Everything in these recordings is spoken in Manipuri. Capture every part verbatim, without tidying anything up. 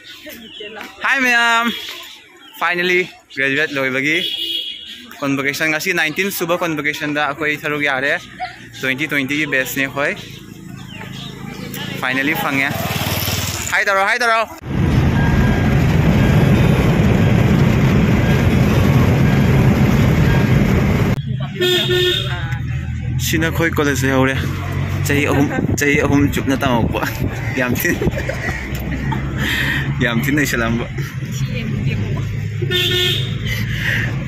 Hi ꯃꯌꯥꯝ, finally graduate ꯂꯣꯏꯕꯒꯤ convocation, ꯉꯁꯤ nineteen ꯁꯨꯕ convocationꯗ ꯑꯩꯈꯣꯏ ꯁꯔꯨꯛ ꯌꯥꯔꯦ꯫ Twenty twentyꯒꯤ batchꯅꯦ ꯑꯩꯈꯣꯏ꯫ Finally ꯐꯪꯉꯦ꯫ Hi ꯇꯧꯔꯣ, hi ꯇꯧꯔꯣ꯫ ꯁꯤꯅ ꯑꯩꯈꯣꯏ college ꯂꯩꯍꯧꯔꯦ꯫ ꯆꯍꯤ ꯑꯍꯨꯝ, ꯆꯍꯤ ꯑꯍꯨꯝ ꯆꯨꯞꯅ ꯇꯝꯃꯛꯄ꯫ ꯌꯥꯝ ꯊꯤ, ꯌꯥꯝ ꯊꯤꯅ ꯅꯩꯁꯜꯂꯝꯕ꯫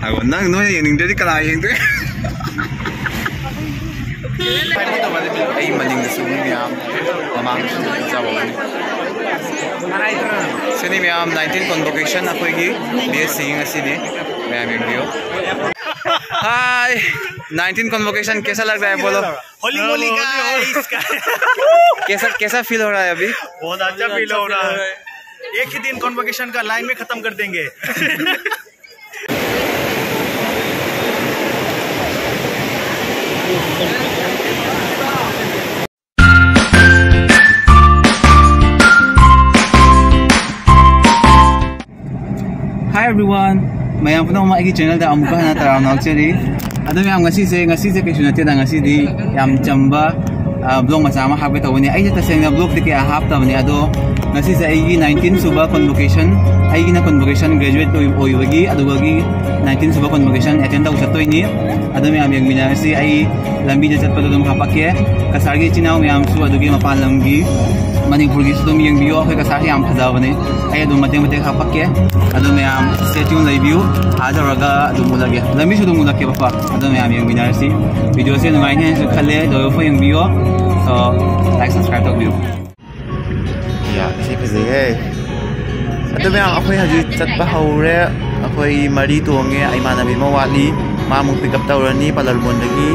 ꯍꯥꯏꯕ, ꯅꯪ ꯅꯣꯏꯅ ꯌꯦꯡꯅꯤꯡꯗ꯭ꯔꯗꯤ ꯀꯅꯥ ꯌꯦꯡꯗꯣꯏ? ꯑꯩ ꯃꯅꯤꯡꯗꯁꯨ ꯃꯤ ꯃꯌꯥꯝ, ꯃꯃꯥꯡꯗꯁꯨ ꯃꯤ ꯃꯌꯥꯝ ꯆꯥꯎꯔꯝꯒꯅꯤ꯫ ꯁꯤꯅꯤ ꯃꯌꯥꯝ, nineteen convocation ꯑꯩꯈꯣꯏꯒꯤ B S Cꯒꯤ ꯉꯁꯤꯅꯤ꯫ ꯃꯌꯥꯝ ꯌꯦꯡꯕꯤꯌꯨ꯫ Hi, nineteen convocation कैसा लग रहा है बोलो? होली, होली, होली, होली। Guys। कैसा, कैसा feel हो रहा है अभी? बहुत अच्छा feel हो रहा है। एक ही दिन convocation का line में खत्म कर देंगे। Hi everyone, ꯃꯌꯥꯝ ꯄꯨꯝꯅꯃꯛ ꯑꯩꯒꯤ channelꯗ ꯑꯃꯨꯛꯀ ꯍꯟꯅ ꯇꯔꯥꯝꯅ ꯑꯣꯛꯆꯔꯤ꯫ ꯑꯗꯣ ꯃꯌꯥꯝ, ꯉꯁꯤꯁꯦ, ꯉꯁꯤꯁꯦ ꯀꯩꯁꯨ ꯅꯠꯇꯦꯗ, ꯉꯁꯤꯗꯤ ꯌꯥꯝ ꯆꯝꯕ, ꯑ, vlog ꯃꯆꯥ ꯑꯃ ꯍꯥꯞꯀꯦ ꯇꯧꯕꯅꯤ꯫ ꯑꯩꯁꯦ ꯇꯁꯦꯡꯅ vlogꯇꯤ ꯀꯌꯥ ꯍꯥꯞꯇꯕꯅꯤ, ꯑꯗꯣ ꯉꯁꯤꯁꯦ ꯑꯩꯒꯤ nineteen ꯁꯨꯕ convocation, ꯑꯩꯒꯤꯅ convocation graduate ꯑꯣꯏ-, ꯑꯣꯏꯕꯒꯤ, ꯑꯗꯨꯒꯤ nineteen ꯁꯨꯕ convocation attend ꯇꯧ ꯆꯠꯇꯣꯏꯅꯤ꯫ ꯑꯗꯣ ꯃꯌꯥꯝ ꯌꯦꯡꯃꯤꯟꯅꯔꯁꯤ꯫ ꯑꯩ ꯂꯝꯕꯤꯗ ꯆꯠꯄꯗ ꯑꯗꯨꯝ ꯍꯥꯄꯛꯀꯦ꯫ ꯀꯁꯥꯔꯒꯤ ꯏꯆꯤꯟ ꯏꯅꯥꯎ ꯃꯌꯥꯝꯁꯨ, ꯑꯗꯨꯒꯤ ꯃꯄꯥꯟ ꯂꯝꯒꯤ, ꯃꯅꯤꯄꯨꯔꯒꯤꯁꯨ ꯑꯗꯨꯝ ꯌꯦꯡꯕꯤꯌꯣ꯫ ꯑꯩꯈꯣꯏ ꯀꯁꯥꯔꯁꯤ ꯌꯥꯝ ꯐꯖꯕꯅꯦ꯫ ꯑꯩ ꯑꯗꯨꯝ ꯃꯇꯦꯛ ꯃꯇꯦꯛ ꯍꯥꯄꯛꯀꯦ꯫ ꯑꯗꯣ ꯃꯌꯥꯝ stay tune ꯂꯩꯕꯤꯌꯨ꯫ ꯑꯥ ꯌꯧꯔꯒ ꯑꯗꯨꯝ ꯎꯠꯂꯒꯦ꯫ ꯂꯝꯕꯤꯁꯨ ꯑꯗꯨꯝ ꯎꯠꯂꯛꯀꯦꯕꯀꯣ꯫ ꯑꯗꯣ ꯃꯌꯥꯝ ꯌꯦꯡꯃꯤꯟꯅꯔꯁꯤ꯫ Videoꯁꯦ ꯅꯨꯡꯉꯥꯏꯅꯤ ꯍꯥꯏꯅꯁꯨ ꯈꯜꯂꯦ꯫ ꯂꯣꯏꯕ ꯐꯥꯎ ꯌꯦꯡꯕꯤꯌꯣ꯫ So, like, subscribe ꯇꯧꯕꯤꯌꯨ꯫ ꯌꯥ, ꯁꯤ ꯐꯖꯩꯍꯦ꯫ ꯑꯗꯨ ꯃꯌꯥꯝ, ꯑꯩꯈꯣꯏ ꯍꯧꯖꯤꯛ ꯆꯠꯄ ꯍꯧꯔꯦ꯫ ꯑꯩꯈꯣꯏ ꯃꯔꯤ ꯇꯣꯡꯉꯦ, ꯏꯃꯥꯟꯅꯕꯤ ꯑꯃ ꯋꯥꯠꯂꯤ, ꯃꯥ ꯑꯃꯨꯛ pick up ꯇꯧꯔꯅꯤ ꯄꯂꯔꯕꯣꯟꯗꯒꯤ꯫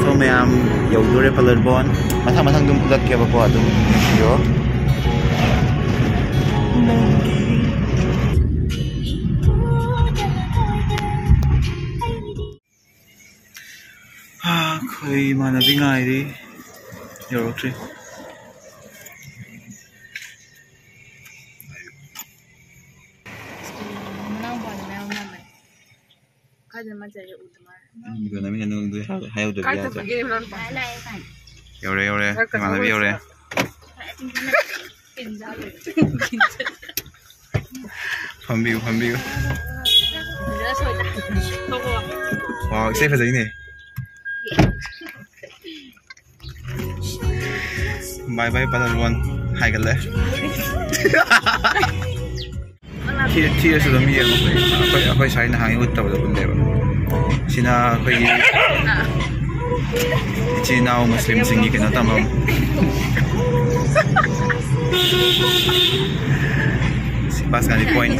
So ꯃꯌꯥꯝ, ꯌꯧꯗꯣꯔꯦ ꯄꯂꯔꯕꯣꯟ꯫ ꯃꯊꯪ ꯃꯊꯪ ꯑꯗꯨꯝ ꯎꯠꯂꯛꯀꯦꯕꯀꯣ, ꯑꯗꯨꯝ ꯌꯦꯡꯕꯤꯌꯣ꯫ ꯑꯩꯈꯣꯏ ꯏꯃꯥꯟꯅꯕꯤ ꯉꯥꯏꯔꯤ, ꯌꯧꯔꯛꯇ꯭ꯔꯤ꯫ ꯎꯝ, ꯏꯃꯥꯟꯅꯕꯤꯅ ꯅꯉꯣꯟꯗ ꯍꯥꯏ-, ꯍꯥꯏꯍꯧꯗꯕ ꯌꯥꯗ꯭ꯔꯦ꯫ ꯌꯧꯔꯦ, ꯌꯧꯔꯦ, ꯏꯃꯥꯟꯅꯕꯤ ꯌꯧꯔꯦ꯫ ꯐꯝꯕꯤꯌꯨ, ꯐꯝꯕꯤꯌꯨ꯫ ꯋꯥꯎ, ꯏꯁꯩ ꯐꯖꯩꯅꯦ꯫ Bye bye ꯄꯂꯜꯋꯥꯟ ꯍꯥꯏꯒꯠꯂꯦ꯫ ꯊꯤ-, ꯊꯤꯔꯁꯨ ꯑꯗꯨꯝ ꯌꯦꯡꯉꯣ꯫ ꯑꯩꯈꯣꯏ, ꯑꯩꯈꯣꯏ ꯁ꯭ꯋꯥꯏ ꯅꯍꯥꯟꯒꯤ ꯎꯠꯇꯕꯗꯣ ꯎꯠꯂꯦꯕ꯫ ꯁꯤꯅ ꯑꯩꯈꯣꯏꯒꯤ ꯏꯆꯤꯟ ꯏꯅꯥꯎ ꯃꯨꯁꯂꯤꯝꯁꯤꯡꯒꯤ ꯀꯩꯅꯣ ꯇꯝꯐꯝ꯫ ꯁꯤ ꯄꯥꯁꯀꯥꯟꯒꯤ point꯫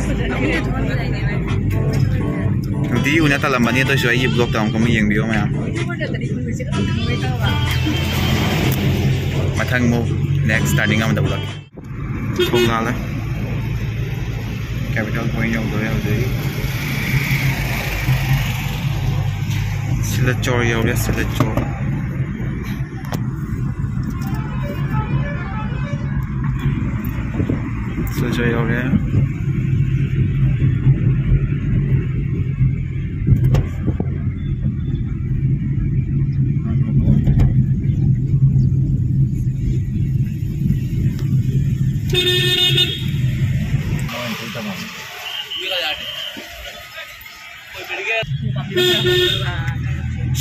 ꯅꯨꯡꯇꯤꯒꯤ ꯎꯅ ꯇꯜꯂꯝꯕꯅꯤ, ꯑꯗꯨ ꯑꯣꯏꯁꯨ ꯑꯩꯒꯤ vlog ꯇ ꯑꯃꯨꯛ ꯑꯃꯨꯛ ꯌꯦꯡꯕꯤꯌꯣ ꯃꯌꯥꯝ꯫ ꯃꯊꯪ ꯑꯃꯨꯛ next turning ꯑꯃꯗ ꯎꯠꯂꯛꯀꯦ꯫ ꯊꯣꯡ ꯂꯥꯜꯂꯦ꯫ Capital point ꯌꯧꯗꯣꯔꯦ ꯍꯧꯖꯤꯛ꯫ ꯁꯤꯂꯆꯣꯔ ꯌꯧꯔꯦ, ꯁꯤꯂꯆꯣꯔ꯫ ꯁꯤꯂꯆꯣꯔ ꯌꯧꯔꯦ꯫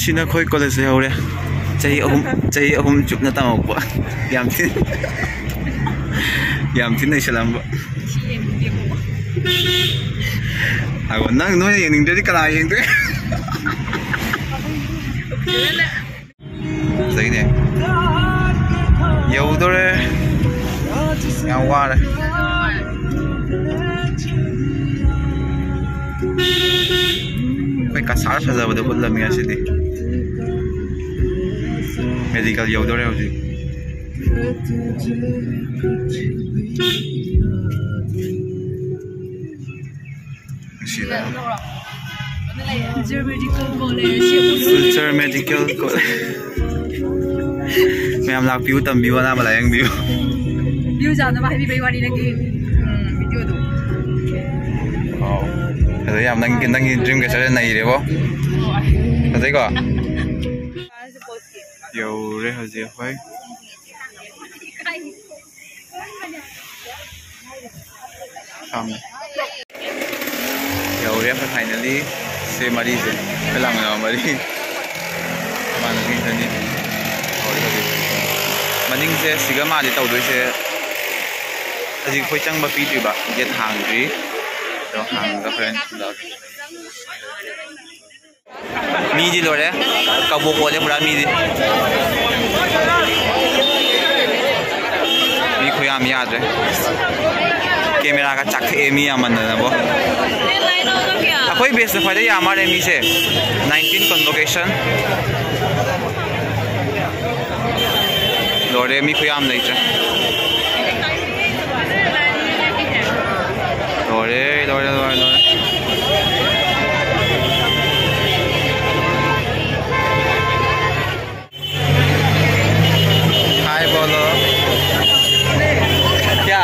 ꯁꯤꯅ ꯑꯩꯈꯣꯏ college ꯂꯩꯍꯧꯔꯦ꯫ ꯆꯍꯤ ꯑꯍꯨꯝ, ꯆꯍꯤ ꯑꯍꯨꯝ ꯆꯨꯞꯅ ꯇꯝꯃꯛꯄ꯫ ꯌꯥꯝ ꯊꯤ-, ꯌꯥꯝ ꯊꯤꯅ ꯅꯩꯁꯜꯂꯝꯕ꯫ ꯍꯥꯏꯕ, ꯅꯪ ꯅꯣꯏꯅ ꯌꯦꯡꯅꯤꯡꯗ꯭ꯔꯗꯤ ꯀꯅꯥ ꯌꯦꯡꯗꯣꯏ? ꯐꯖꯩꯅꯦ꯫ ꯌꯧꯗꯣꯔꯦ꯫ ꯌꯥꯝ ꯋꯥꯔꯦ꯫ ꯑꯩꯈꯣꯏ ꯀꯁꯥꯔ ꯐꯖꯕꯗꯣ ꯎꯠꯂꯝꯃꯤ ꯉꯁꯤꯗꯤ꯫ Medical ꯌꯧꯗꯣꯔꯦ ꯍꯧꯖꯤꯛ꯫ ꯁꯤꯗ꯫ Future Medical College꯫ Future Medical College꯫ ꯃꯌꯥꯝ ꯂꯥꯛꯄꯤꯌꯨ, ꯇꯝꯕꯤꯌꯨ, ꯑꯅꯥꯕ ꯂꯥꯌꯦꯡꯕꯤꯌꯨ꯫ Views ꯌꯥꯝꯅꯕ ꯍꯥꯏꯕꯤꯕꯩ ꯋꯥꯅꯤ ꯅꯪꯒꯤ, ꯎꯝ, video ꯗꯣ꯫ ꯑꯣ꯫ ꯑꯗꯣ ꯌꯥꯝ ꯅꯪꯒꯤ ꯅꯪꯒꯤ ꯗ꯭ꯔꯤꯝ ꯀꯦꯆꯔꯁꯦ ꯅꯩꯔꯦꯕꯣ꯫ ꯐꯖꯩꯀꯣ? ꯌꯧꯔꯦ ꯍꯧꯖꯤꯛ ꯑꯩꯈꯣꯏ꯫ ꯈꯥꯝꯃꯦ꯫ ꯌꯧꯔꯦ ꯑꯩꯈꯣꯏ ꯐꯥꯏꯅꯦꯜꯂꯤ꯫ ꯁꯦ ꯃꯔꯤꯁꯦ ꯑꯩꯈꯣꯏ ꯂꯥꯡꯃꯤꯟꯅꯕ ꯃꯔꯤ꯫ ꯃꯥꯅ ꯃꯤ ꯆꯅꯤ꯫ ꯍꯧꯔꯦ ꯍꯧꯖꯤꯛ꯫ ꯃꯅꯤꯡꯁꯦ ꯁꯤꯒ ꯃꯥꯜꯂꯤ ꯇꯧꯗꯣꯏꯁꯦ꯫ ꯍꯧꯖꯤꯛ ꯑꯩꯈꯣꯏ ꯆꯪꯕ ꯄꯤꯗ꯭ꯔꯤꯕ꯫ ꯒꯦꯠ ꯍꯥꯡꯗ꯭ꯔꯤ꯫ ꯑꯗꯣ ꯍꯥꯡꯉꯒ ꯍꯣꯔꯦꯟ ꯊꯤꯜꯂꯛꯑꯒꯦ꯫ ꯃꯤꯗꯤ ꯂꯣꯏꯔꯦ꯫ ꯀꯕꯣꯛ ꯀꯣꯠꯂꯦ ꯄꯨꯔꯥ ꯃꯤꯗꯤ꯫ ꯃꯤ ꯈꯨꯌꯥꯝ ꯌꯥꯗ꯭ꯔꯦ꯫ ꯀꯦꯃꯦꯔꯥꯒ ꯆꯥꯛꯊꯛꯑꯦ ꯃꯤ ꯌꯥꯝꯃꯟꯗꯅꯕꯣ꯫ ꯑꯩꯈꯣꯏ ꯕꯦꯁꯅ ꯈ꯭ꯋꯥꯏꯗꯩ ꯌꯥꯝ ꯃꯥꯜꯂꯦ ꯃꯤꯁꯦ꯫ ꯅꯥꯏꯟꯇꯤꯟ ꯀꯟꯚꯣꯀꯦꯁꯟ꯫ ꯂꯣꯏꯔꯦ ꯃꯤ ꯈꯨꯌꯥꯝ ꯂꯩꯇ꯭ꯔꯦ꯫ ꯂꯣꯏꯔꯦ ꯂꯣꯏꯔꯦ ꯂꯣꯏꯔꯦ ꯂꯣꯏꯔꯦ꯫ Hi बोलो। क्या?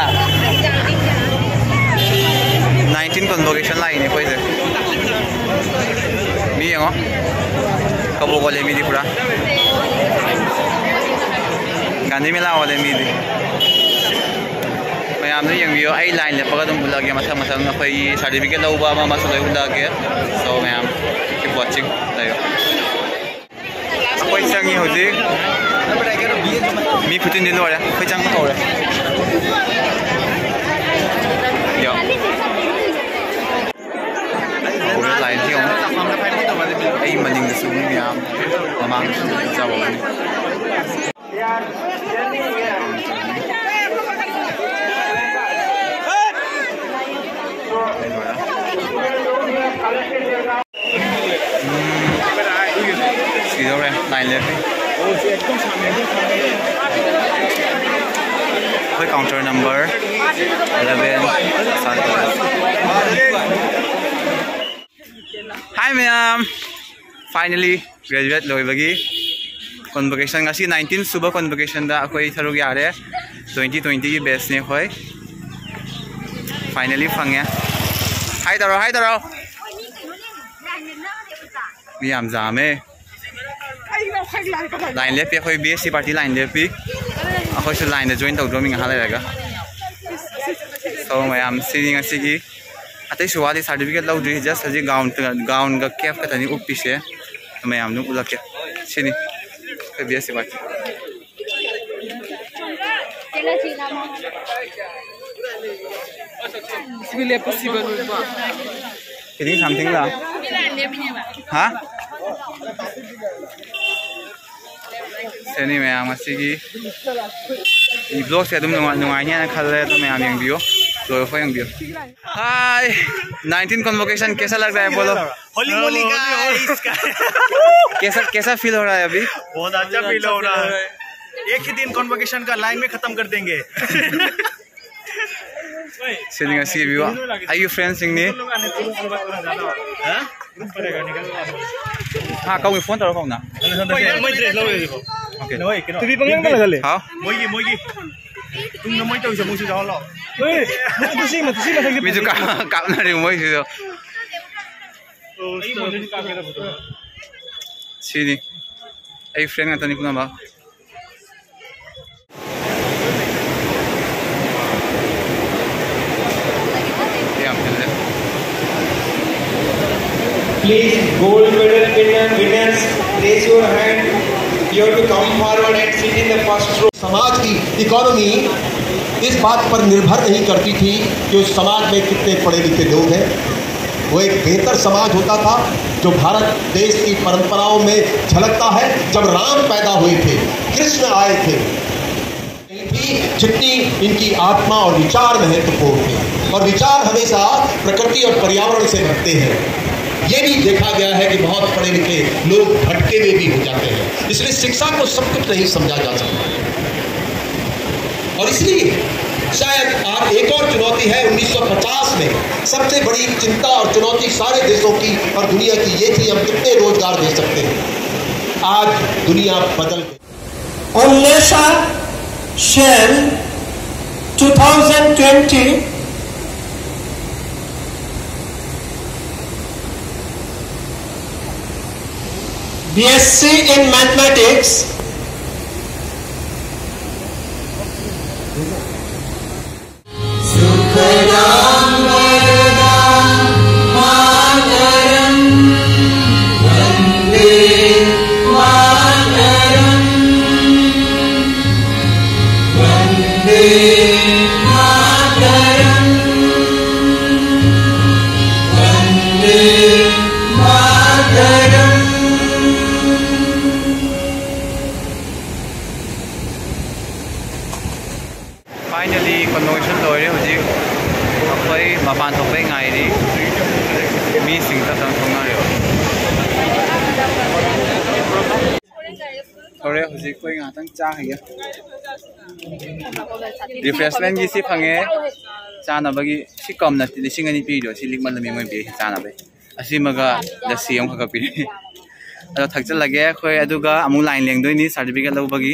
ꯅꯥꯏꯟꯇꯤꯟ ꯀꯟꯚꯣꯀꯦꯁꯟ ꯂꯥꯛꯏꯅꯦ ꯑꯩꯈꯣꯏꯁꯦ꯫ ꯃꯤ ꯌꯦꯡꯉꯣ꯫ ꯀꯕꯣꯛ ꯀꯣꯠꯂꯦ ꯃꯤꯗꯤ ꯄꯨꯔꯥ꯫ ꯒꯥꯟꯙꯤ ꯃꯦꯂꯥ ꯑꯣꯜꯂꯦ ꯃꯤꯗꯤ꯫ ꯃꯌꯥꯝꯗꯣ ꯌꯦꯡꯕꯤꯌꯣ꯫ ꯑꯩ ꯂꯥꯏꯟ ꯂꯦꯞꯄꯒ ꯑꯗꯨꯝ ꯎꯠꯂꯛꯑꯒꯦ ꯃꯊꯪ ꯃꯊꯪ꯫ ꯑꯩꯈꯣꯏꯒꯤ ꯁꯥꯔꯇꯤꯐꯤꯀꯦꯠ ꯂꯧꯕ ꯑꯃ ꯑꯃꯁꯨ ꯂꯣꯏ ꯎꯠꯂꯛꯑꯒꯦ꯫ So ꯃꯌꯥꯝ keep watching꯫ ꯂꯩꯌꯣ꯫ ꯑꯩꯈꯣꯏ ꯆꯪꯉꯤ ꯍꯧꯖꯤꯛ꯫ ꯃꯤ ꯈꯨꯆꯤꯟꯗꯤ ꯂꯣꯏꯔꯦ꯫ ꯑꯩꯈꯣꯏ ꯆꯪꯕ ꯍꯧꯔꯦ꯫ ꯌꯣ꯫ ꯍꯧꯔꯦ ꯂꯥꯏꯟꯁꯤ ꯌꯦꯡꯉꯣ꯫ ꯑꯩ ꯃꯅꯤꯡꯗꯁꯨ ꯃꯤ ꯃꯌꯥꯝ, ꯃꯃꯥꯡꯗꯁꯨ ꯃꯤ ꯆꯥꯎꯔꯝꯒꯅꯤ꯫ ꯁꯤꯗꯧꯔꯦ, ꯂꯥꯏꯟ ꯂꯦꯞꯄꯤ꯫ ꯑꯩꯈꯣꯏ ꯀꯥꯎꯟꯇꯔ ꯅꯝꯕꯔ eleven꯫ Hi ꯃꯌꯥꯝ, finally graduate ꯂꯣꯏꯕꯒꯤ ꯀꯟꯚꯣꯀꯦꯁꯟ, ꯉꯁꯤ ꯅꯥꯏꯟꯇꯤꯟ ꯁꯨꯕ ꯀꯟꯚꯣꯀꯦꯁꯟꯗ ꯑꯩꯈꯣꯏ ꯁꯔꯨꯛ ꯌꯥꯔꯦ꯫ Twenty twenty ꯒꯤ ꯕꯦꯁꯅꯦ ꯑꯩꯈꯣꯏ꯫ Finally ꯐꯪꯉꯦ꯫ Hi ꯇꯧꯔꯣ, hi ꯇꯧꯔꯣ꯫ ꯃꯤ ꯌꯥꯝ ꯌꯥꯝꯃꯦ꯫ ꯂꯥꯏꯟ ꯂꯦꯞꯄꯤ, ꯑꯩꯈꯣꯏ B S C party line ꯂꯦꯞꯄꯤ꯫ ꯑꯩꯈꯣꯏꯁꯨ ꯂꯥꯏꯟꯗ ꯖꯣꯏꯟ ꯇꯧꯗ꯭ꯔꯣꯃꯤ ꯉꯥꯏꯍꯥꯛ ꯂꯩꯔꯒ꯫ ꯁꯣ ꯃꯌꯥꯝ, ꯁꯤꯅꯤ ꯉꯁꯤꯒꯤ꯫ ꯑꯇꯩꯁꯨ ꯋꯥꯠꯂꯤ, ꯁꯥꯔꯇꯤꯐꯤꯀꯦꯠ ꯂꯧꯗ꯭ꯔꯤ, ꯖꯁ ꯍꯧꯖꯤꯛ ꯒꯥꯎꯟ, ꯒꯥꯎꯟꯒ ꯀꯦꯞ ꯈꯛꯇꯅꯤ ꯎꯞꯄꯤꯁꯦ꯫ ꯃꯌꯥꯝ ꯑꯗꯨꯝ ꯎꯠꯂꯛꯀꯦ꯫ ꯁꯤꯅꯤ ꯑꯩꯈꯣꯏ ꯕꯤ ꯑꯦꯁ ꯁꯤ ꯄꯥꯔꯇꯤ꯫ ꯁꯤꯕꯨ ꯂꯦꯞꯄ ꯁꯤꯕ ꯂꯣꯏꯕ꯫ Kidding something la? ꯍꯥ? ꯁꯤꯅꯤ ꯃꯌꯥꯝ ꯉꯁꯤꯒꯤ ꯕ꯭ꯂꯣꯒꯁꯦ ꯑꯗꯨꯝ ꯅꯨꯡꯉꯥꯏ-, ꯅꯨꯡꯉꯥꯏꯅꯤ ꯍꯥꯏꯅ ꯈꯜꯂꯦ꯫ ꯑꯗꯨꯝ ꯃꯌꯥꯝ ꯌꯦꯡꯕꯤꯌꯨ, ꯂꯣꯏꯕ ꯐꯥꯎ ꯌꯦꯡꯕꯤꯌꯨ꯫ Hi, nineteen convocation कैसा लग रहा है बोलो? होली मोली गाइस। कैसा, कैसा फील हो रहा है अभी? बहुत अच्छा फील हो रहा है। एक ही दिन कॉन्वोकेशन का लाइन में खत्म कर देंगे। ꯁꯤꯅꯤ ꯉꯁꯤꯒꯤ ꯚ꯭ꯌꯨ꯫ ꯑꯩꯒꯤ ꯐ꯭ꯔꯦꯟꯁꯤꯡꯅꯤ꯫ ꯍꯥ, ꯀꯧꯏ, ꯐꯣꯟ ꯇꯧꯔ ꯀꯧꯅ꯫ ꯃꯣꯏ ꯗ꯭ꯔꯦꯁ ꯂꯧꯔꯦ ꯍꯧꯖꯤꯛ꯫ ꯑꯣꯀꯦ꯫ ꯇꯨꯄꯤ ꯄꯪꯌꯥꯝ ꯄꯜꯂꯒ ꯂꯩ꯫ ꯍꯥꯎ꯫ ꯃꯣꯏꯒꯤ, ꯃꯣꯏꯒꯤ꯫ ꯇꯨꯡꯗ ꯃꯣꯏ ꯇꯧꯔꯤꯁꯦ ꯃꯣꯏꯁꯨ ꯌꯥꯎꯍꯜꯂꯣ꯫ ꯍꯣꯏ, ꯃꯇꯨꯁꯤ, ꯃꯇꯨꯁꯤ ꯃꯊꯛꯇ ꯃꯤꯁꯨ ꯀꯥꯞ-, ꯀꯥꯞꯅꯔꯤ ꯃꯣꯏꯁꯤꯁꯨ꯫ ꯁꯤꯅꯤ꯫ ꯑꯩ ꯐ꯭ꯔꯦꯟ ꯉꯥꯛꯇꯅꯤ ꯄꯨꯝꯅꯃꯛ꯫ ꯌꯥꯝ ꯐꯖꯩ꯫ Please, gold medal winner, winners, raise your hand. You have to come forward and sit in the first row. समाज की इकोनॉमी इस बात पर निर्भर नहीं करती थी कि उस समाज में कितने पढ़े लिखे लोग हैं। वो एक बेहतर समाज होता था, जो भारत देश की परंपराओं में झलकता है। जब राम पैदा हुए थे, कृष्ण आए थे, थी, जितनी इनकी आत्मा और विचार महत्वपूर्ण थे। और विचार हमेशा प्रकृति और पर्यावरण से बनते हैं। ये भी देखा गया है कि बहुत पढ़े लिखे लोग भटके हुए भी हो जाते हैं, इसलिए शिक्षा को सब कुछ नहीं समझा जा सकता। और इसलिए शायद आज एक और चुनौती है, उन्नीस सौ पचास में सबसे बड़ी चिंता और चुनौती सारे देशों की और दुनिया की ये थी, हम कितने रोजगार दे सकते हैं। आज दुनिया बदल गई। Onlesa Shell, two thousand twenty, B S C in Mathematics. Finally, convocation ꯂꯣꯏꯔꯦ꯫ ꯍꯧꯖꯤꯛ ꯑꯩꯈꯣꯏ ꯃꯄꯥꯟ ꯊꯣꯛꯄꯩ ꯉꯥꯏꯔꯤ꯫ ꯃꯤꯁꯤꯡ ꯇꯞ ꯇꯞꯅ ꯊꯣꯛꯅꯔꯦꯕ꯫ ꯍꯧꯔꯦ, ꯍꯧꯖꯤꯛ ꯑꯩꯈꯣꯏ ꯉꯥꯏꯍꯥꯛꯇꯪ ꯆꯥꯈꯤꯒꯦ꯫ Refreshmentꯒꯤ ꯁꯤ ꯐꯪꯉꯦ, ꯆꯥꯅꯕꯒꯤ꯫ ꯁꯤ ꯀꯝ ꯅꯠꯇꯦ, ꯂꯤꯁꯤꯡ ꯑꯅꯤ ꯄꯤꯔꯤꯗꯣ ꯁꯤ ꯂꯤꯛꯃꯜꯂꯝꯃꯤ ꯃꯣꯏ ꯄꯤꯔꯤꯁꯦ ꯆꯥꯅꯕꯩ꯫ ꯑꯁꯤꯃꯒ ꯂꯁꯤ ꯑꯃꯈꯛ ꯄꯤꯔꯛꯑꯦ꯫ ꯑꯗꯣ ꯊꯛꯆꯜꯂꯒꯦ ꯑꯩꯈꯣꯏ, ꯑꯗꯨꯒ ꯑꯃꯨꯛ line ꯂꯦꯡꯗꯣꯏꯅꯤ certificate ꯂꯧꯕꯒꯤ꯫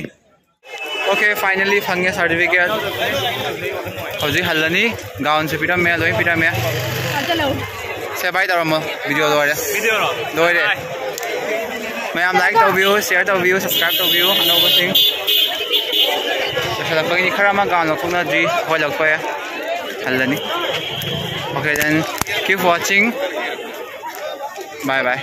Okay, finally ꯐꯪꯉꯦ certificate꯫ ꯍꯧꯖꯤꯛ ꯍꯜꯂꯅꯤ꯫ Gownꯁꯨ ꯄꯤꯔꯝꯃꯦ, ꯂꯣꯏ ꯄꯤꯔꯝꯃꯦ꯫ ꯁꯦ bye ꯇꯧꯔꯝꯃꯣ꯫ Video ꯂꯣꯏꯔꯦ꯫ Videoꯔꯣ? ꯂꯣꯏꯔꯦ꯫ Bye꯫ ꯃꯌꯥꯝ like ꯇꯧꯕꯤꯌꯨ, share ꯇꯧꯕꯤꯌꯨ, subscribe ꯇꯧꯕꯤꯌꯨ ꯑꯅꯧꯕꯁꯤꯡ꯫ ꯂꯣꯏꯁꯤꯜꯂꯛꯄꯒꯤꯅꯤ꯫ ꯈꯔ ꯑꯃ gown ꯂꯧꯊꯣꯛꯅꯗ꯭ꯔꯤ, ꯑꯩꯈꯣꯏ ꯂꯧꯊꯣꯛꯑꯦ꯫ ꯍꯜꯂꯅꯤ꯫ Okay, then keep watching. Bye bye꯫